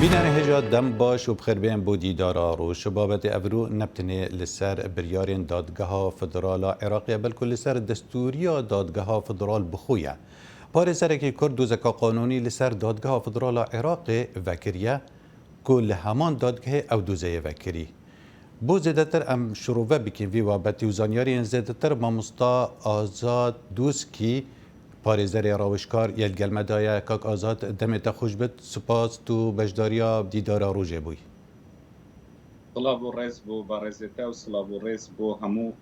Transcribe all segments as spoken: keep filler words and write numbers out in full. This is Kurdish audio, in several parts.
Bînerên hêja dem baş û bi xêr bên bo dîdara roj. Babetê evrû ne bi tenê li ser biryarên Dadgeha Federal a Iraqê ye, belku li ser destûriya Dadgeha Federal bi xwe ye. Parêzerekî Kurd dozeka qanûnî li ser Dadgeha Federal a Iraqê vekiriye ku li heman dadgehê ew dozeyê vekirî. Bo zêdetir em şirove bikîn vî babetî û zanyariyên zêdetir, mamosta Azad Dûskî, parêzerê rawişkar yê li gel me de ye. Kak Azad, demê te xweş bit. Spas tu beşdariya dîdara rojê bûyî. Silav û rêz bo barêzê te û silav û rêz bo hemû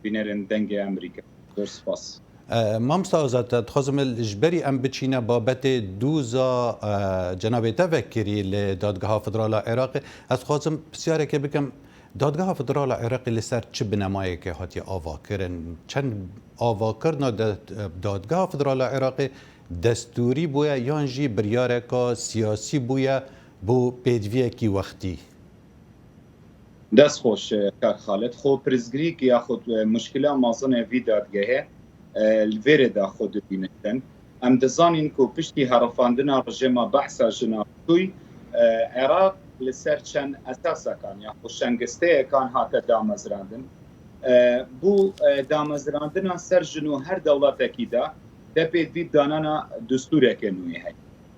bînerên Dengê Amerîka. Zor spas. E, Mamosta Azad, ez dixwazim ji berî em biçîne babetê dûza, e, cenabê te vekirî li Dadgeha Federal a Iraqê, ez dixwazim pisyareke bikim. Dadgeha Federal a Iraqê li ser çi binemayeke hatiye avakirin? Çend avakirina de, Dadgeha Federal a Iraqê destûrî bûye yan jî biryareka siyasî bûye bo pêdiviyekî wextî? Dest xweş, e, kak Xalid. Xwe pirsgirîk yaxud, e, muşkila mezin e vî dadgehê, e, li vêrê de xwe dibînitin. Em dizanîn ku piştî herifandina rejêma Behsa ji nav çûy, e, Iraq li ser çend esasekan ya xwe şengisteyekan hate damezrandin. E, bû, e, damezrandina ser ji nû her dewletekî de depê vî danana destûreke nû yê heye.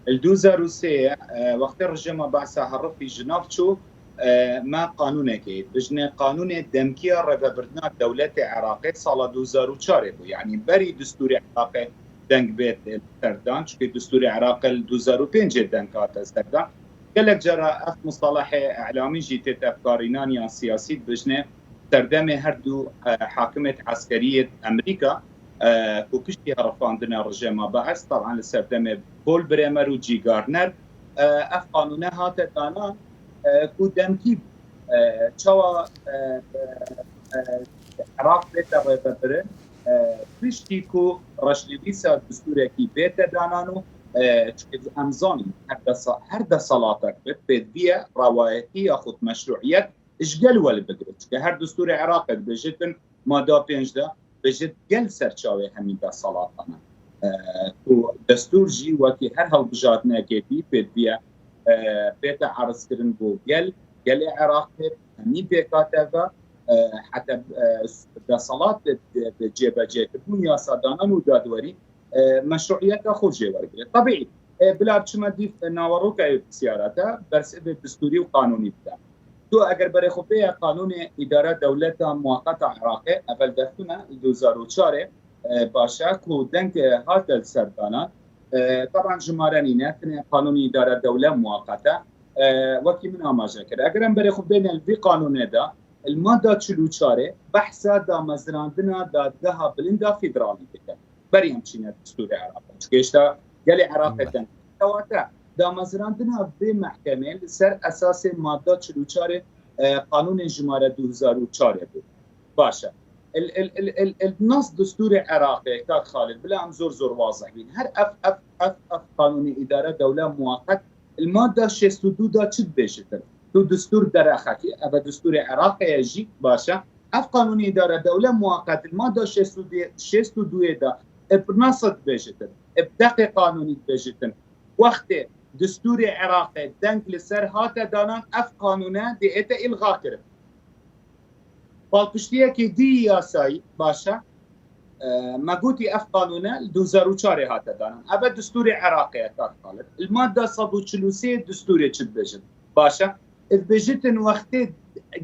Li du hezar û sê ye, e, wextê rejêma Behsa herifî ji nav çû, e, me qanûnekê, bijne qanûnê demkiya rêvebirdina dewletê Iraqê sala du hezar û çarê bû. Yanî berî destûrê Iraqê deng bête serdan, çunke destûrê Iraqê li du hezar û pêncê deng hate serdan. Gelek cara ev mustalahê îlamî jî tête bikarînan yan siyasî dibijne serdemê her du, e, hakimêt eskerî yê Amerîka, e, ku piştî herifandina rejêma Bees, taban li serdemê Paul Bremer û Cî Gardner, e, ev qanûne hate danan, e, ku demkî, e, çawa, e, e, e, Iraq bête rêvebirin, e, piştî ku reşnivîsa destûrekî bête danan û, e, çunke em zanîn her desa-, her desalatek bit pêdiviye rewayetî yaxud meşruiyet ji gel welibigire. Çunke her destûrê Iraqê dibêjitin mada pênc de, bêjit gel serçavê hemî desalatan e. E, ku destûr jî wekî her hilbijartinekê dî pêdiviye, e, bête erzkirin bo gel, gelê Iraqê hemî pêkate ve, e, heta, e, desalat bi, bi, bi cêbecêkiribûn yasadanan û dadwerî, e, meşruiyeta xwe jê wergire. Tebî, e, bila biçime dîv, e, naveroka yê pisyara te, bersivê destûrî û qanûnî bide. Tu eger berê xwe bêye qanûnê îdara dewleta muwaqeta Iraqê, evel defûne li du hezar û çarê, e, baş e, ku deng, e, hate li ser danan. E, taban jimare nîne, tenê qanûnê îdara dewle muwaqet e, e, wekî min amaje kir. Eger em berê xwe bêne li vî qanûnê de, li mada çil û çarê behsa damezrandina dadgeha bilind a federalî dike. Berî em çîne destûrê Iraqê. Çunke hêşta gelê Iraqê Belê. Teng. Kewate, damezrandina vê mehkemê li ser esasê madda çil û çarê, e, qanûnê jimare du hezar û çarê bû. Baş e. El, el, el, el, el nas destûrê Iraqê, kak Xalid, bila em zor zor wazih bîn. Her ev, ev, ev, ev qanûnê îdare dewle muwaqet li madda şêst û du de çi dibêjitin? Tu destûr derexekî, ev e destûrê Iraqê ye jî, baş e. Ev qanûnê îdare dewle muwaqet li madda şêst û du, şêst û duyê de, e, bi nas dibêjitin, e, bi deqê qanûnî dibêjitin. Wextê destûrê Iraqê deng li ser hate danan, ev qanûne dê ête îlxa kirin. Palpiştiyekê dî yasayî, baş e, e, me gotî ev qanûne li du hezar û çarê hate danan. Ev e destûrê Iraqê ye, kak Xalid. Li madda sed û çil û sê destûrê çi dibêjin? Baş e. Dibêjitin wextê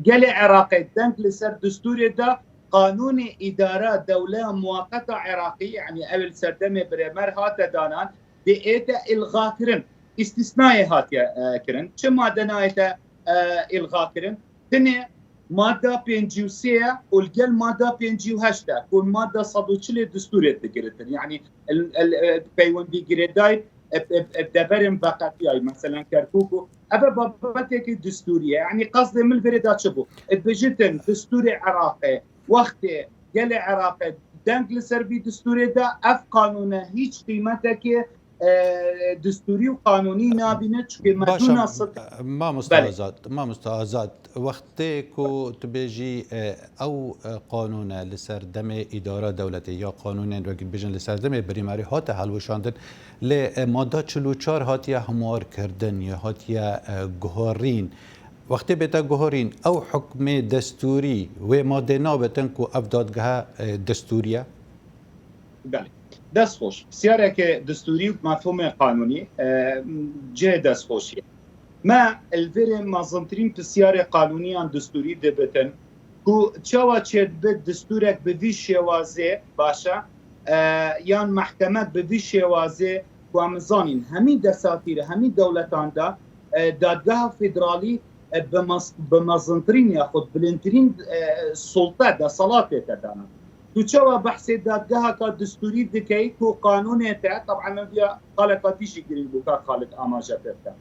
gelê Iraqê deng li ser destûrê de qanûnê îdara dewleya muwaqeta Iraqî, yanî ew li serdemê Bremer hate danan, dê ête îlxa kirin. Îstîsnayê hatiye, e, kirin. Çi madde nayête, e, îlxa kirin? Tenê madda pêncî û sê ye û li gel madda pêncî û heşt e, ku madda sed û çilê destûrê digiritin. Yanî el, el, e, peywendî girêdayî, e, e, e, deverên veqetiyayî, meselen Kerkûk û ev e babetekî destûrî ye. Yanî qezdê min li vêrê de çi bû? Dibêjitin destûrê Iraqê, wextê gelê Iraqê deng li ser vî destûrê de, ev qanûne hîç qîmetekê e, distûrî û qanûnî nabîne, çunke me Başa, dûna sed. Mamosta Belê. Azad, Mamosta Azad, wextê ku tu bêjî, e, ew, e, qanûne li ser demê îdara dewletê ya qanûnên wekî bêjin li ser demê birîmarî hate helweşandin, lê, e, madda çil û çar hatiye hemwarkirdin ya hatiye, e, guherîn. Wextê bête guherîn, ew hukmê destûrî wê madê nabetin ku ev dadgeha, e, destûrî ye? Belê. Dest xweş. Pisyareke distûrî û mefhûmê qanûnî, e, cihê destxweşiyê. Me li vêrê mezintirîn pisyarê qanûnî yan distûrî dibitin ku çawa çêdibe distûrek bi vî şêwazê, baş e, e, yan mehkemek bi vî şêwazê ku em zanîn hemî desatîr, hemî dewletan de, e, dadgeha federalî, e, bi mez-, bi mezintirîn yaxud bilindtirîn, e, sulte, deselatê te dana. Tu çawa behsê dadgeheka distûrî dikey ku qanûnê te, teban min viya qaleka dî jî girîng bû, kak Xalid, amaje pê bike.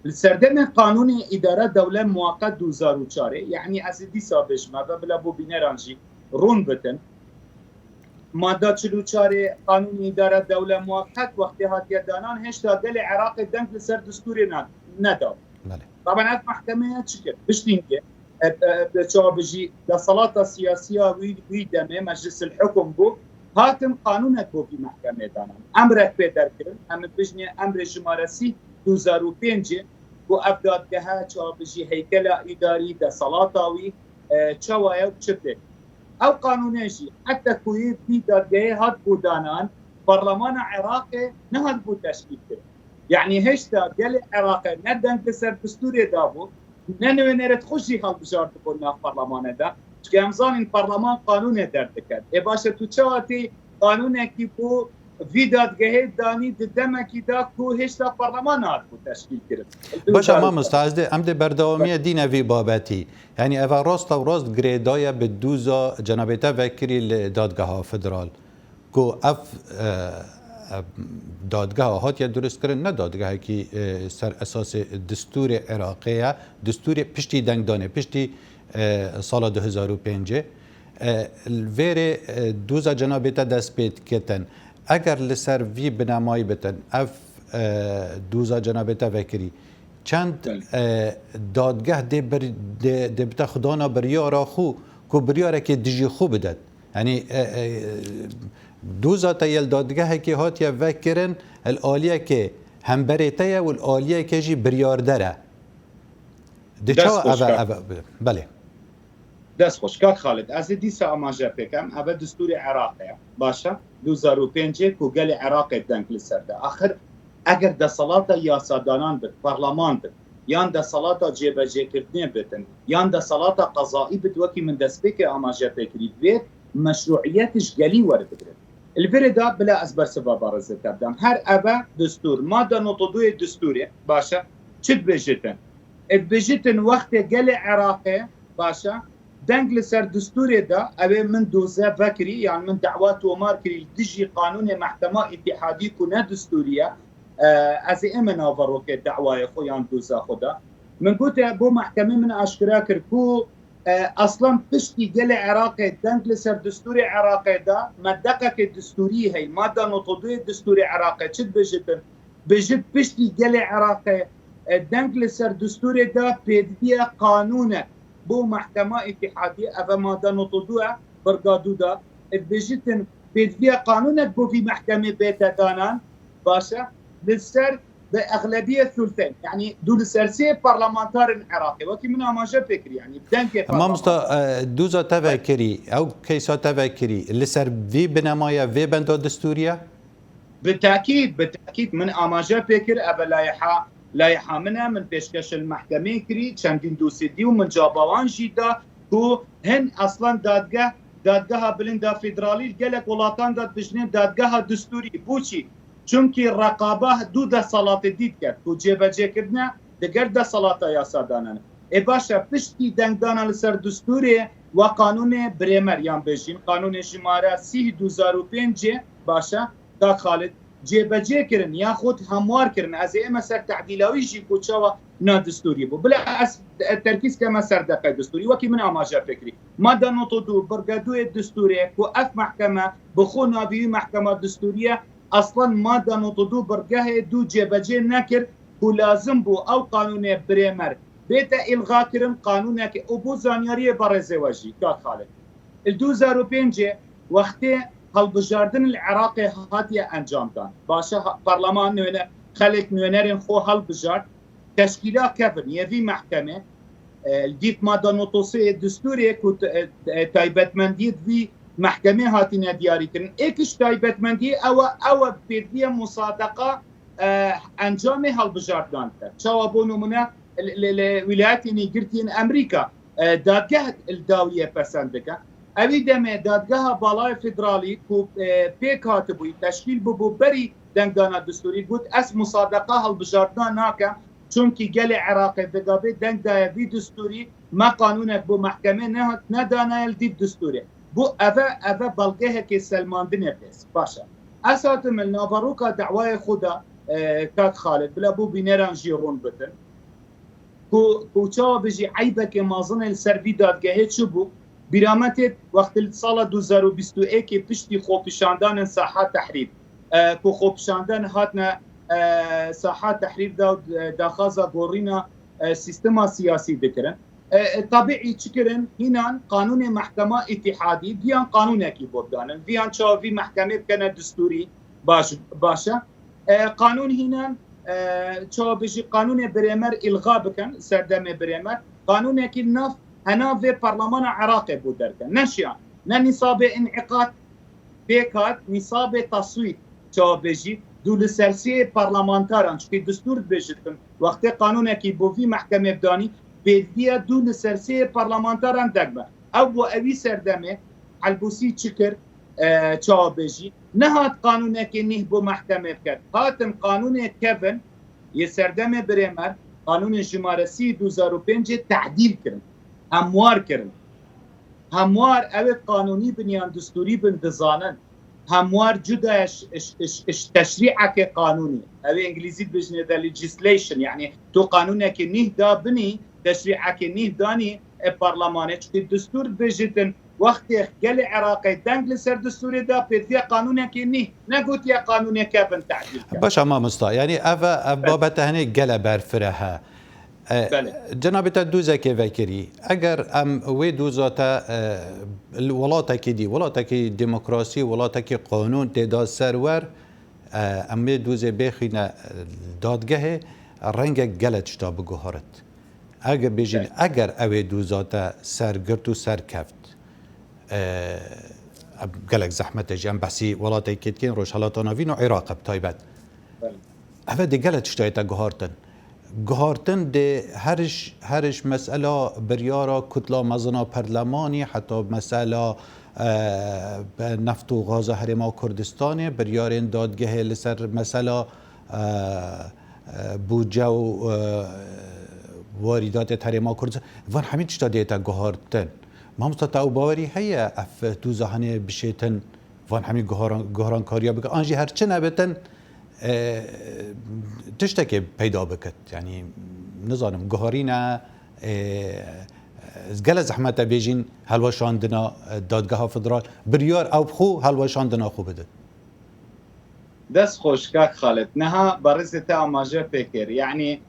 Li serdemê qanûnê îdara dewle muwaqet du hezar û çarê, yanî ez ê dîsa bêjim, eve bila bo bîneran jî rûn bitin. Madda çil û çarê qanûnê îdara dewle muwaqet wextê hatiye danan, hêşta gelê Iraqê deng li ser distûrê ne-, nedabû. Belê. Taban ev mehkemeya çi kir? Piştî hingê, e, e, e, çawa bijî, desalata siyasiya wî, wî demê Meclisil Hukum bû, hatin qanûnek bo vî mehkemê danan. Emrek pê derkirin, em ê bijnê emrê jimare sî du hezar û pêncê, ku ev dadgehe çawa bijî heykela îdarî, desalata wî, e, çawa ye û çi tê. Ew qanûnê jî heta ku yê vî dadgehê hat bû danan, Parlemana Iraqê nehat bû teşkîl kirin. Yanî hêşta gelê Iraqê ne deng li ser distûrê dabû, ne nûnerê xwe jî hilbijartibûn nav parlemanê de. Çike em zanîn parleman qanûnê derdike. Ê baş e, tu çawa tê qanûnekî bo vî dadgehê danî di demekî de ku hêşta parleman nehatibû teşkîl kirin? Baş e, mamosta, ez dê, em dê berdewamiye dîne vî babetî. Yanî eva rast û rast girêdaye bi dûza cenabê te vekirî li dadgeha federal. Ku ev, e, e, dadgeha hatiye dirustkirin, ne dadgehekî, e, ser esasê distûrê Iraqê ye, distûrê piştî dengdanê, piştî, e, sala du hezar û pêncê. E, li vêrê, e, dûza cenabê te dest pê diketin. Eger li ser vî binemayî bitin, ev, e, dûza cenabê te vekirî, çend, Belê. e, dadgeh dê bir-, dê, dê bite xwedana biryara xwe ku biryarekê dijî xwe bidet. Yanî, e, e, dûza te yê li dadgehekê hatiye vekirin, li aliyekê hemberê te ye û li aliyekê jî biryarder e. Di Dest çawa xweş eve, kak. eve, belê. Dest xweş. Kak Xalid, ez ê dîsa amaje pêkem, eve distûrê Iraqê ye. Baş e? Du hezar û pêncê ku gelê Iraqê deng li ser de. Axir eger desalata yasadanan bit, parleman bit, yan desalata cêbecêkirinê bitin, yan desalata qezaî bit, wekî min destpêkê amaje pê kirî, divê meşrûiyet ji gelî werbigrin. Li virê de bila ez bersiva berêzê te bidem. Her eve distûr, madde notoduyê distûrê, baş e, çi dibêjitin? Ê dibêjitin wextê gelê Iraqê, baş e, deng li ser distûrê de, ew ê min doze vekirî, yan min dawa tomar kirî li dijî qanûnê mehkema îtîhadî ku ne distûrî ye, e, ez ê ême naverokê dawayê xwe yan doza xwe de. Min gote bo mehkemê min aşkera kir ku, e, aslan piştî gelê Iraqê deng li ser distûrê Iraqê de, me deqekê distûrî heye, madda notoduyê distûrê Iraqê çi dibêjitin? Bijî piştî gelê Iraqê, e, deng li ser distûrê de pêdiviya qanûnek bo mehkema îtîhadî, eve madde notodû e, birga dû de, e, dibêjitin pêdiviya qanûnek bo vî mehkemê bête danan, baş e, li ser bi exlebiyê sulteyn, yanî du li ser sê parlamentarên Iraqê, wekî min amaje pê kirî, yanî dengê Mamosta, parlamenter. e, dûza te vekirî, ew keysa te vekirî, li ser vî binemaye, vê benda distûrî ye? Bi tekîd, bi tekîd min amaje pê kir, eve layiha, layiha min e, min pêşkeşil mehkemê kirî, çendîn dosyê dî û min caba wan jî da ku hin aslan dadgeh, dadgeha bilind a federalî li gelek welatan de dibijnên dadgeha distûrî. Bo çi? Çimkî reqabe du desalatê dî diket ku cêbecêkirine digel desalata yasadanan e. Ê baş e, piştî dengdana li ser distûrê we qanûnê birêmer yan bêjîn, qanûnê jimare sî du hezar û pêncê, baş e, Kak Xalid, cêbecê kirin yaxud hemwar kirin. Ez ê ême ser tedîla wî jî ku çawa nadistûrî bû. Bila ez terkîz keme ser deqe distûrî. Wekî min amaje pê kirî. Madde notodû, birgedûyê distûrê ku ev mehkeme bi xwe navî wî mehkema distûrî ye, Eslen mada notodû birgehê dû cêbecê nekir ku lazim bû ew qanûnê birêmer bête îlga kirin, qanûnekê û bû zanyariyê berêzê we jî, kak Xalid. Li du hezar û pêncê wextê hilbijardin li Iraqê hatiye encamdan. Baş e, ha-, parleman nûne-, xelk nûnerên xwe hilbijart, teşkîla kevin yê vî mehkemê, e, li dîv mada notosê distûrê ku t-, e, e, taybetmendiyê di vî mehkemê hatine diyarîkirin. Êk ji taybetmendiyê ew e, ew e pêdiviye musadeqa, e, encamê hilbijartinan dike. Çawa bo nimûne li, li, li Wîlayetên Yekgirtî yên Amerîka, e, dadgeh li dawiyê pesend dike. Ewî demê Dadgeha Balayê Federalî ku, e, pêk hatibûyî, teşkîl bibû berî dengdana distûrî, got, ez musadeqa hilbijartina nakem, çunkî gelê Iraqê digabê deng daye vî distûrî, me qanûnek bo mehkemê nehat, nedanaye li dîv distûrê. Bû eve, eve belgehekê selmandinê pês. Baş e. Ez hatim li naveroka dawayê xwe de, e, kak Xalid, bila bo bîneran jî rûn bitin. Ku, ku çawa bijî eybekê mezin e li ser vî dadgehê çi bû? Bîra me tê wextê li sala du hezar û bîst û yekê piştî xwepişandanên Saha Tehrîr, e, ku xwepişandan hatine, e, Saha Tehrîr da, e, daxwaza gorîna, e, sîstema siyasî dikirin. E, e, tabîî çi kirin? Hînan qanûnê mehkema îtîhadî viyan qanûnekî bo bidanin. Viyan çawa vî mehkemê bikene distûrî, baş, baş e. E, qanûn hînan, e, çawa bijî qanûnê birêmer îlga bikin, serdemê birêmer. Qanûnekî nav, henav vê parlemana Iraqê bû derke. Neşiyan. Ne nîsabê înîqat pêk hat, nîsabê taswît çawa bijî, dû li ser sê parlamentaran, çikî distûr dibêjit, wextê qanûnekî bo vî mehkemê bidanî, pêdiviye dû li ser sê parlamentaran deng be. Ew bo ewî serdemê Elbûsî çi kir, e, çawa bêjî, nehat qanûnekê nîh bo mehkemê biket. Hatin qanûnê kevin yê serdemê birêmer, qanûnê jimaresî du hezar û pêncê tedîl kirin, hemwar kirin. Hemwar ew ê qanûnî bin yan distûrî bin dizanin. Hemwar cuda ye ji, ji, ji, ji teşrî'ekê qanûnî. Ew ê îngilîzî dibêjinê de legislation, yanî tu qanûnekê nîh da binî, teşrî'ekê nîh danî, e, parlemanê, çikî distûr dibêjitin, wextê gelê Iraqê deng li ser distûrê da, pêdiviya qanûnekê nîh, negotiye qanûnê kevin tedîl ke. Baş e mamosta, yanî ev, ev babete henê gele berfireh e. E, Belê. Cenabê te dûzekê vekirî. Eger em wê dûza te, e, li welatekî dî, welatekî demokrasî, welatekî qanûn tê da serwer, e, em wê dûzê bêxîne, e, dadgehê, rengek gele tişta biguharit. Eger bêjîn, Evet. eger ew ê dûza te sergirt û serkeft, e, em gelek zehmet e jî, em behsî welatekê dikin, Rojhelata Navîn û Iraq bi taybet. Belê. Ev dê gele tiştayê te guhartin. Guhartin dê her ji, her ji mesela biryara kutla mezina perlemanî, heta mesela, e, be neft û gaza Herêma Kurdistanê, biryarên dadgehê li ser mesela, e, e, bûdce û, e, warîdatê Herêma Kurdistanê. Van hemî tişta dê te guhartin. Mamosta, te ew bawerî heye ev dûza hanê bişêtin, van hemî guharan-, guharankariya bike? An jî her çi nebitin, e, tiştekê peyda bikit. Yanî, nizanim, guharîne, e, gele zehmet e bêjîn helweşandina, e, Dadgeha Federal. Biryar ew bi xwe helweşandina xwe bidin. Dest xweş, kak Xalid. Niha berêzê te amaje pê kir. Yanî,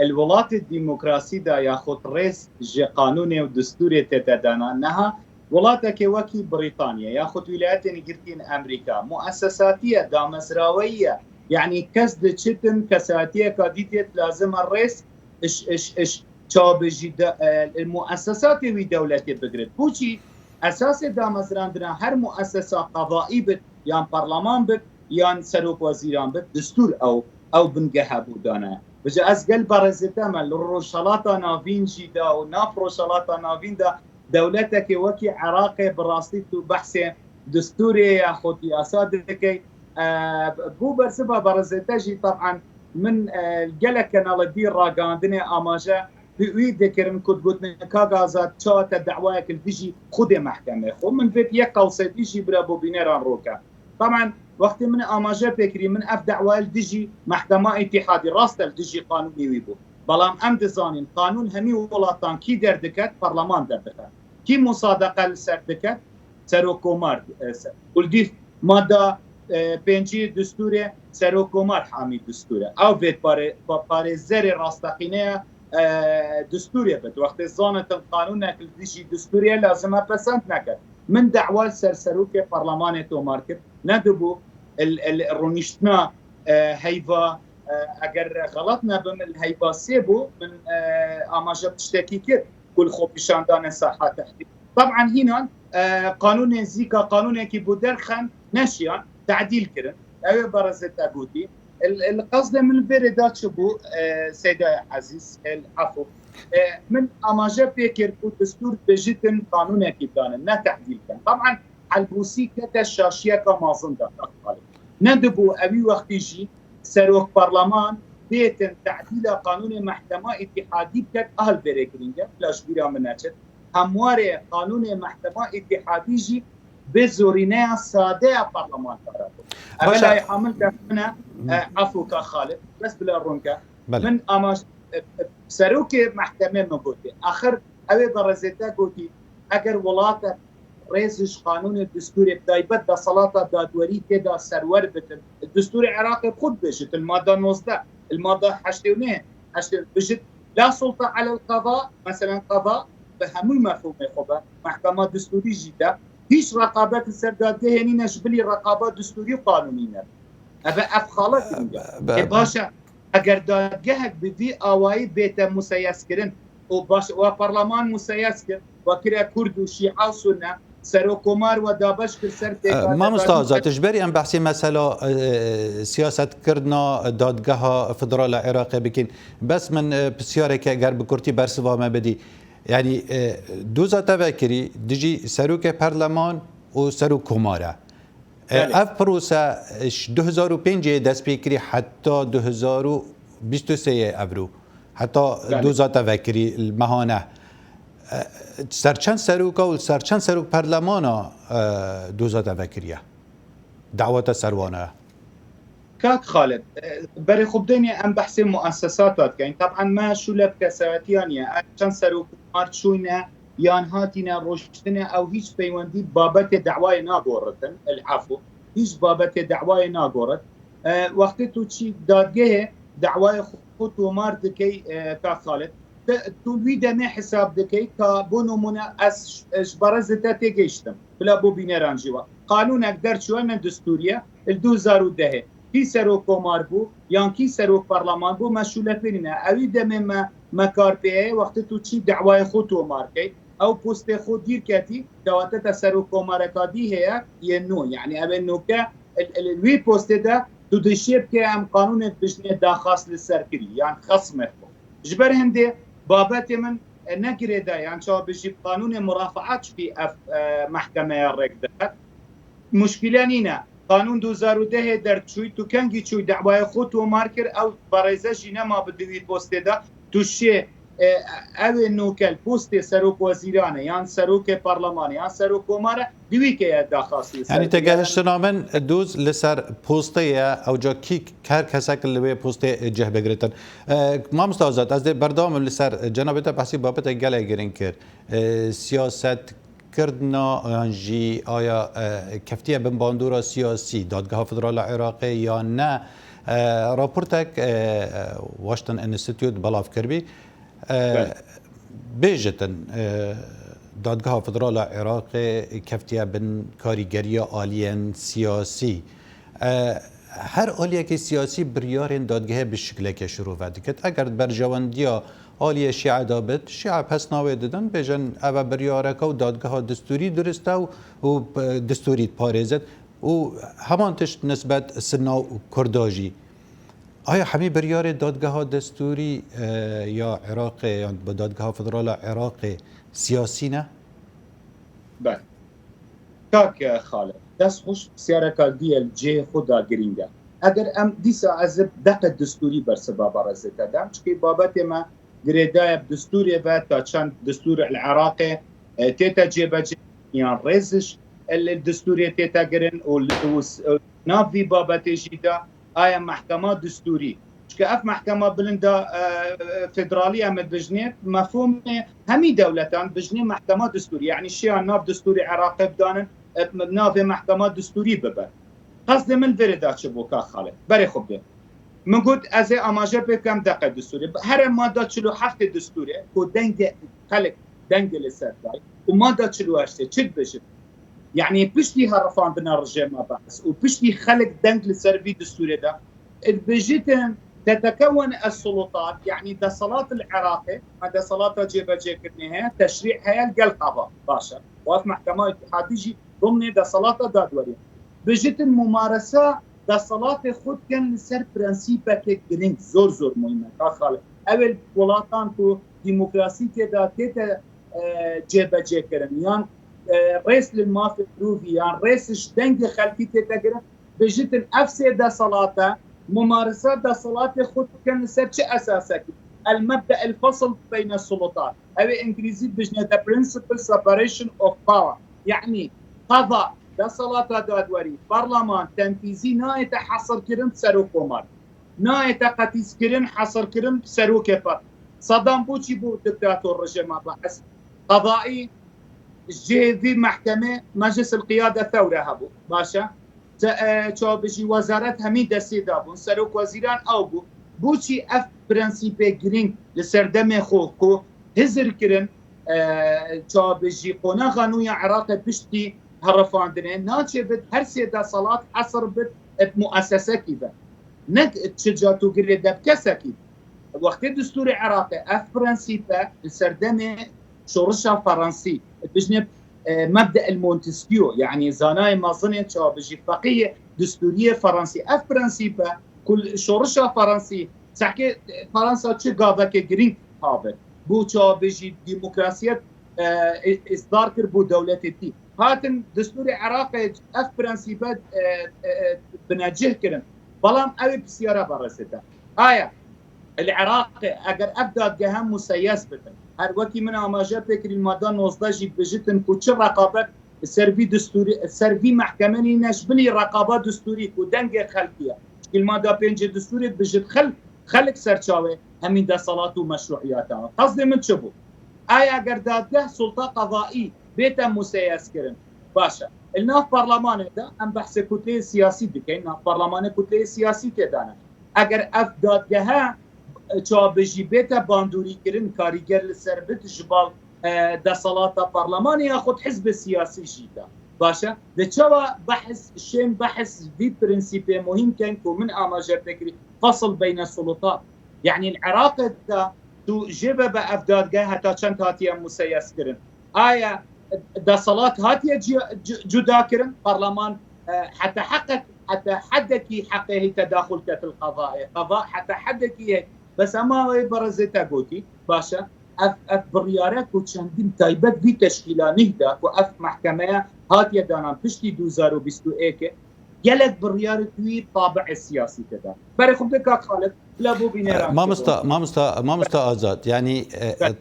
li welatê demokrasî de yaxud rêz ji qanûnê û distûrê tête dana, niha welatekê wekî Brîtanya yaxud Wîlayetên Yekgirtî yên Amerîka, muesesatî ye, damezraweyî ye. Yanî kes diçitin, kesatiyeka dî têt lazim e rêz iş, iş, iş, çawa bêjî de, e, muesesatê wî dewletê bigirit. Boçî esasê damezrandina her muesesa qedaî bit, yan parleman bit, yan serokwezîran bit, distûr ew, ew bingehe bû dane. Vêca ez gel berêzê te me li Rojhelata Navîn jî de û nav Rojhelata Navîn de dewletekê wekî Iraqê bi rastî tu behsê distûrê yaxud yasa dikey. E, bû bersiva berêzê te jî, teb'en min, e, gelek kenalê dî ragihandinê amaje bi wî dikirin ku digotin, Kak Azad, çawa te dawayek li dijî xwedê mehkemê xwe? Min vêt yek qewsê dî jî bira bo bîneran roke. Taban, wextê min amaje pê kirî, min ev dawa li dijî mehkema îtîhadî, rast e, li dijî qanûnê wî bû. Belam em dizanin, qanûn hemî welatan kî derdiket, parleman derdiket. Kî musadeqe li ser diket? Serokkomar, e, ser. Û li dîv madda e, pêncî distûrê serokkomar hamî distûr e. Ew vê pare-, pa-, parêzerê rasteqîne ya, e, distûrê bit. Wextê zanitin qanûnek li dijî distûrê ye, lazim e pesend neket. Min dawa li ser serokê parlemanê tomar kir. Nedibû il, il, rûniştina, e, heyva, e, eger xelet nebim, il heyva sê bû, min, e, amaje tiştekî kir ku li xwe pîşandane saha tehdîd. Taban hînan, e, qanûnê zîka qanûnekî bû derxen neşiyan, tedîl kirin. Ew ê berezê te gotî. El, el qezdê min vêrê da çi bû, e, Seydaya Ezîz, el efû. E, min amaje pê kir ku distûr bêjitin qanûnekî danin, ne tehdîl kin. Taban Helbûsî kete şaşiyeka mezin de, Kak Xalid. Nedibû ewî wextî jî serok parleman bêtin tedîla qanûnê mehkema îtîhadî biket, a li vêrê girîng e, bila ji bîra min neçit. Hemwarê qanûnê mehkema îtîhadî jî bê zorîneya sade ya parlamentara bû. Ev Başa- layîha min dest min e, e, efû Kak Xalid, bes bila rûnke. Belê. Min amaje, e, e, serokê mehkemê min gotê. Axir ew ê berezê te gotî, eger welatek rêz ji qanûnê distûrê, bi taybet desalata dadwerî tê de serwer bitin, distûrê Iraqê bi xwe dibêjit, li mada nozdeh, li mada heştê û neh, heştê û neh, bijit, la sulta alel qada, meselen qada, bi hemû mefhûmê xwe be, mehkema distûrî jî de, hîç reqabet li ser dadgehê nîne ji bilî reqaba distûrî û qanûnî nebe. Ev, ev xalet girîng e. Be-, be-, Ê baş e, eger dadgehek bi vî awayî bête museyes kirin û baş, wa parleman museyes kir, wa kire Kurd û Şîa û Sunne, serokkomar wa dabeş kir ser E, pêkate Mamosta dadgehek. Azad, ji ber em behsê mesela, e, siyasetkirina dadgeha federal a Iraqê bikin. Bes min, e, pisyareke eger bi kurtî bersiva me bidî. Yanî, e, doza te vekirî dijî serokê perleman û serokkomar e. E, Belê. Ev prose, e, ji du hezar û pêncê dest pê kirî heta du hezar û bîst û sê ye evro. Heta Belê. doza te vekirî li mehane. E, ser çend seroka û ser çend serok perlemana, e, doza te vekiriye? Dawa te ser wan e? Kak Xalid, e, berê xwe bidênê em behsê muessesata dikeyn. Taban me şûle bi kesayetiya niye. Ev çend serokkomar çûyne yan hatîne rojtine, ew hîç peywendî babetê dawayê nagoritin, el efû. Hîç babetê dawayê nagorit. E, wextê tu çî dadgehê dawayê xwe tomar dikey, e, Kak Xalid, te, tu wî demê hesab dikey ka bo nimûne ez ş-, ji berezê te têgihiştim. Bila bo bîneran jî wa. Qanûnek derçûye ne distûrî ye, li du hezar û dehê. Kî serok komar bû, yan kî serok parleman bû, me şûle pê nîne. Ewî demê me, me kar pê ye, wextê tu çî dawayê xwe tomar key, ew postê xwe dîr ketî, kewate te serok komareka dî heye, yê nû. Yanî ew ê nûke, el, el, wî postê de tu dişê bike em qanûnê dibijnê daxwaz li ser kirî, yan xesmê xwe. Ji ber hindê babetê min, e, ne girêdayî, yan çawa bijî qanûnê murafaat çikî ev, e, mehkemeya rêk dide. Muşkîle nîne. Qanûn du hezar û dehê derçûy, tu kengî çûy dawayê xwe tomar kir, ew berêze jî nema bi di wî postê de. Tu şê, e, ew ê nûke li postê serok wezîran e, yan serokê parlemanê, yan serok komar e, di wî keye daxwaz li ser. Yanî te gehiştina min doz li ser postê ye, ew ca kî her kesek li wê postê cih bigiritin. E, Mamosta Azad, ez dê berdewam im li ser cenabê te behsî babetek gelek girîng kir. E, siyaset kirina yan jî aya, e, keftiye bin bandora siyasî, Dadgeha Federal a Iraqê yan ne? E, raportek, e, e, Washington Institute belav kiribî. E, Belê. Bêjitin, e, Dadgeha Federal a Iraqê keftiye bin karîgeriya aliyên siyasî. E, her aliyekî siyasî biryarên dadgehê bi şikleke şirove dikit. Eger berjewendiya aliyê Şîe de bit, Şîe pesna wê didin, bêjin, ev e biryareke û dadgeha distûrî dirist e û, û, e, distûrî diparêzit û heman tişt nisbet Sinna û Kurda jî. Aya hemî biryarê dadgeha distûrî, e, ya Iraqê yan bi Dadgeha Federal a Iraqê siyasî ne? Belê. Kak Xalid, dest xweş, pisyareka dî ye li cihê xwe de girîng e. Eger em dîsa ez ê deqe distûrî bersiva berezê te dem, çikî babetê me girêdayî bi distûrê ve, ta çend distûr li Iraqê, e, tête cêbecê, yan rêziş, e, li distûrê tête girin û li, û s-, û nav vî babetê jî de aya mehkema distûrî. Çike ev mehkema bilinda, e, e, federalî em dibijnê, mefhûmê hemî dewletan dibijnê mehkema distûrî. Yanî şiya nav distûrê Iraqê bidanin, e, navê mehkema distûrî bibe. Qasdê min verê da çi bû, ka Xalid? Berê xwe bidê. Min got, ez ê amaje pê bikim deqe distûrê. Here madda çil û heftê distûrê, ku dengê xelk dengê li ser day, û madda çil û heştê çi dibêjit? Yani piştî herifandina rejêma Bees û piştî xelk deng li ser vî distûrê de, dibêjitin, تتكون السلطات، yani deselat li Iraqê, me deselata cêbecêkirinê heye, teşrî heye, gel qava, baş e. Û ev mehkema îtîhadî jî ضمن deselata dadwerî. Bijitin mumaresa deselatê xwe dikin li ser prensîpeke girîng, zor zor muhîm e, ka Xalid. Ew ê welatan ku demokrasî tê de tête, e, cêbecêkirin, yan, e, rêz li mafê mirovî, yan rêz ji dengê xelkî tête girin, bijitin ev sê deselate mumaresa deselatê xwe dikin li ser çi esasekî? المبدأ الفصل بين السلطات. Ew ê îngilîzî dibêjne the principle separation of power. Yani qada, deselata dadwerî, parlaman, tenfîzî nayête hesirkirin bi serokkomar. Nayête qetîzkirin, hesirkirin bi serokê par. Sedam boçî bû diktator rejêma Bees? Qadaî ji cihê vî mehkemê Meclis el Qiyade Thewre hebû. Baş e. Te, e, çawa bijî, wezaret hemî destê de bûn. Serok wezîran ew bû. Boçî ev prensîpê girîng li ser demê xwe ku hizir kirin, e, çawa bijî, qonaxa nû ya Iraqê piştî herifandinê naçêbit her sê deselat hesir bit bi muesesekî ve. Ne çi ca tu girê de bi kesekî. Wextê distûrê Iraqê ev prensîpe li ser demê şorişa Fransî, bijnê, e, mebde el Montesquieu, yani zanayê mezinê, çawa bijî, feqîhê distûriyê Fransî, ev prensîpe ku li şorişa Fransî, sehkê, e, Fransa çi gaveke girîng habit, bû çawa bijî demokrasiyet, e, îsdar kir bû dewletê tî. Hatin distûrê Iraqê ev prensîpe, e, e, e, binecih kirin. Belam ew ê pisyara berezê te. Aya li Iraqê eger ev dadgehe museyes bikin, her wekî min amaje pê kirî, li madda nozdeh jî bijitin ku çi reqabet ser vî distûrî, ser vî mehkeme nîne, ji bilî reqaba distûrî ku dengê xelkî ye. Çikî li madda pêncê distûrê dibijit xel-, xelk serçavê hemî deselat û meşruiyata. Qasdê min çi bû? Aya eger dadgeh, sulta qezaî bête museyes kirin, baş e. Li nav parlemanê de em behsê kutleyê siyasî dikeyn, nav parlemanê kutleyê siyasî tê de ne. Eger ev dadgehe, e, çawa bijî, bête bandorî kirin, karîger li ser bit ji bal, e, deselata parlemanê yaxud hizbê siyasî jî de. Baş e. Di çawa behs, şên behs vî prensîpê muhîm ken ku min amaje pê kirî, fasl beyne sulutat. Yani li Iraqê de tu jê bebe ev dadgeh heta çend hatiye museyes kirin? Aya deselat hatiye ci-, cu-, cuda kirin? Parleman, e, heta heqek, heta hedekî heqê hî tedaxul ket li qezaê. Qeza heta hedekî hek. Bes ema wê berezê te gotî, baş e. Ev, ev biryare ku çendîn taybet vî teşkîla nîh de ku ev mehkemeya hatiye danan piştî du hezar û bîst û yekê, gelek biryarê ku wî tabi'ê siyasî tê de. Berê xwe bide kak Xalid, bila bo bîneran. Mamosta, mamosta, mamosta Azad, yani, e, e,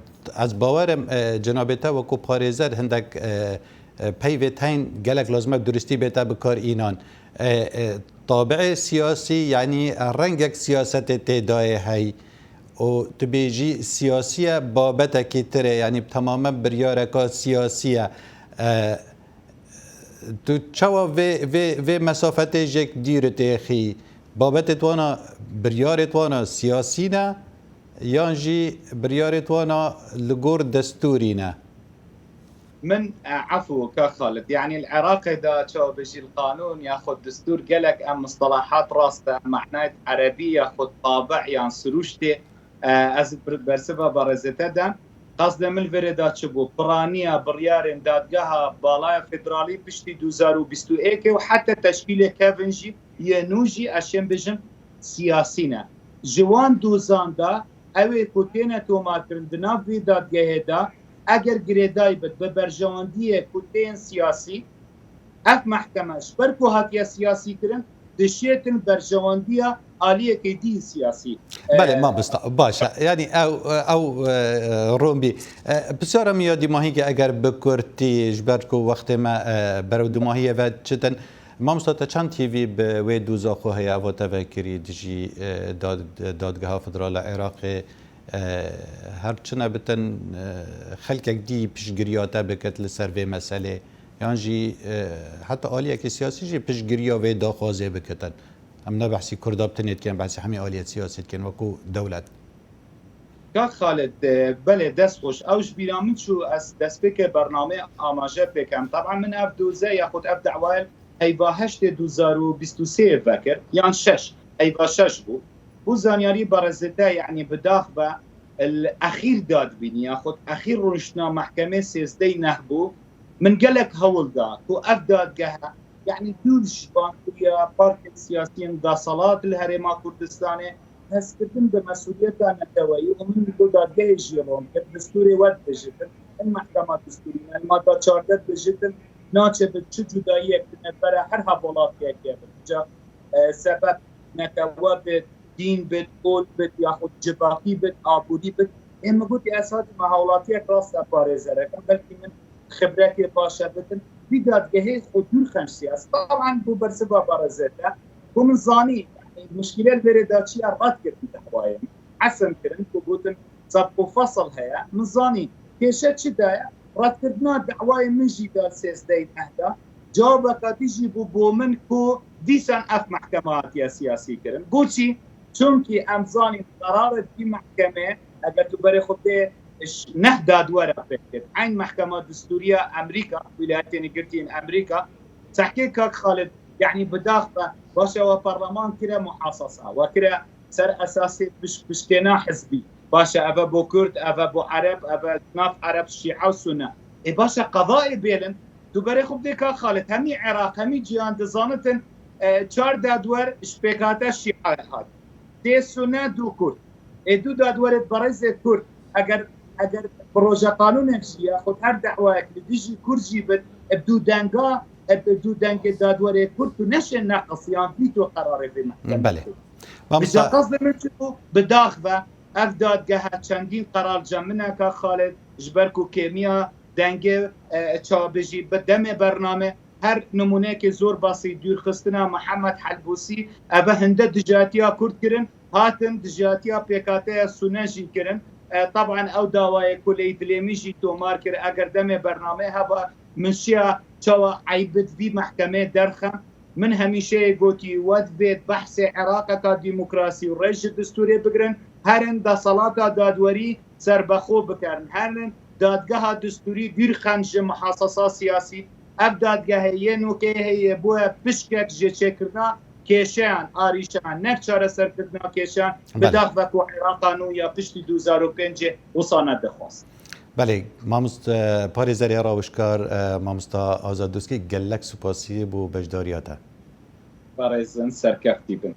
ez bawerim, e, cenabê te wekû parêzer hindek, e, e, peyvê teyn gelek lazim e duristî bête bi kar înan. E, e, tabi'ê siyasî, yani, e, rengek siyasetê tê dayê hey. û tu bêjî siyasî ye, babetekî tir e, yanî temamen biryareka siyasî ye. E, tu çawa vê, vê, vê mesafetê jêk dîr têxî? Babetê wana, biryarê wana siyasî ne, yan jî biryarê wana li gor destûrî ne? Min, e, efû, ka Xalid, yanî li Iraqê de çawa bijî li qanûn yaxud destûr gelek em mistelahat rast e, manayê erebî yaxud tabi' yan sirûştê, e, ez bir-, bersiva berezê te de, qasdê min li vê rê de çi bû? Piraniya biryarên dadgeha balaya federalî piştî du hezar û bîst û yekê û heta teşkîlê kevin jî yê nû jî ez şêm bijim siyasî ne. Ji wan dozan de ew ê ku têne tomarkirin di nav vê dadgehê de, eger girêdayî bit bi berjewendiyê ku tên siyasî, ev mehkeme ji ber ku hatiye siyasî kirin, dişêtin berjewendiya aliyekê dî siyasî. Belê, e, mamosta, baş e. Yanî ew, ew, e, ron bî. E, pisyara min ya dîmahî ke eger bi kurtî, ji ber ku wextê me, e, berew dûmahiyê ve çitin, Mamosta, te çend hîvî bi wê doza xwe heye eva te vekirî dijî, e, dad-, dadgeha federal a Iraqê, e, her çi nebitin, e, xelkek dî piştgiriya te biket li ser vê meselê, yan jî e, heta aliyekî siyasî jî piştgiriya vê daxwazê bikitin. Em ne behsî Kurda bi tenê dikin, behsî hemî aliyê siyasî dikin wekû dewlet. Kak Xalid, e, belê dest xweş. Ew ji bîra min çû ez destpêkê bernameyê amaje pêkem. Taban min ev doze yaxud ev dawayê heyva heştê du hezar û bîst û sê vekir, yan şeş, heyva şeş bû. Bû zanyarî berezê te, yanî bi dax ve li exîr dadbînî yaxud exîr rûniştina mehkemê sêzdehê neh bû. Min gelek hewl da ku ev dadgehe, yanî dûr ji bandoriya parkên siyasiyên desalat li Herêma Kurdistanê, hezkirdin bi mesûliyeta neteweyî û min li ku dadgehê jî ron kir, distûrê we dibijitin, hin mehkema distûrî ne, li mada çardeh dibijitin, naçe bi çi cudayiyek di navbera her hevwelatiyekê bit. Ca, e, sebeb netewe bit, dîn bit, ol bit, yaxud civakî bit, aborî bit. Ê min gotî ez hatime hawlatiyek rast e parêzerekan, belkî min xibretê baş e bidim. Vî dadgehê xwe dûr xenc siyas. Taban bû bersiva berezê te. Ku min zanî, yanî, muşkîle li vêrê de çi ye, red kirin dawayê min. Hesm kirin, ku gotin, sebq û fesl heye. Min zanî, kêşe çi de ye? Redkirina dawayê min jî da sêzdehê neh de. Cewabeka dî jî bû bo min ku dîsan ev mehkeme hatiye siyasî kirin. Bo çi? Çunkî em zanîn qerarê vî mehkemê, eger tu berê xwe tê ş-, neh dadwera pêk kir, eyn mehkema distûriya Amerîka, Wîlayetên Yekgirtî yên Amerîka, sehkê kak Xalid, yanî bi dax ve, baş e we parleman kire muhasasa, we kire ser esasê piş-, piştêna hizbî. Baş e, ev e bo Kurd, ev e bo Ereb, ev e nav Ereb, Şîe û Sunne. Ê baş e, qedayê bêlin, tu berê xwe bidê kak Xalid, hemî Iraq, hemî cîhan dizanitin, e, çar dadwer ji pêkhate Şîe hat. Dê Sunne, du Kurd. Ê du dadwerê berêzê Kurd, eger, eger proje qanûnek jî yaxud her dawayek li dijî Kurd jî bit, bi du denga, bi du dengê dadwerê Kurd tu neşê neqis yan vîto qerarê vê mehkemê. Belê. Mamosta, qasdê min çi bû? Bi dax ve ev dadgehe çendîn qerar cem min e, kak Xalid, ji ber ku kêmiya dengê, e, çawa bijî, bi demê bername her nimûneyekê zor basî dûrxistina Mihemed Helbûsî, eve hinde dijatiya Kurd kirin, hatin dijatiya pêkateya Sune jî kirin. E, taban ew dawayê ku lê dilê min jî tomar kir, eger demê bernameyê heba, min şiya çawa eybit vî mehkemê derxim. Min hemîşeyê gotî, we divêt behsê Iraqeka demokrasî û rêj ji distûrê bigirin, herin desalata dadwerî serbexwe bikerin, herin dadgeha distûrî dûr xem ji muhasasa siyasî. Ev dadgehê yê nokê heye bûye pişkek ji çêkirina kêşeyan, arîşeyan, ne çareserkirina kêşeyan. Bi dax ve ku Iraqa nû ya piştî du hezar û pêncê wisa nedixwast. Belê, mamost-, e, parêzerê rawişkar, e, mamosta Azad Doskî, gelek supasî bo beşdariya te. Parêzin serkeftî bin.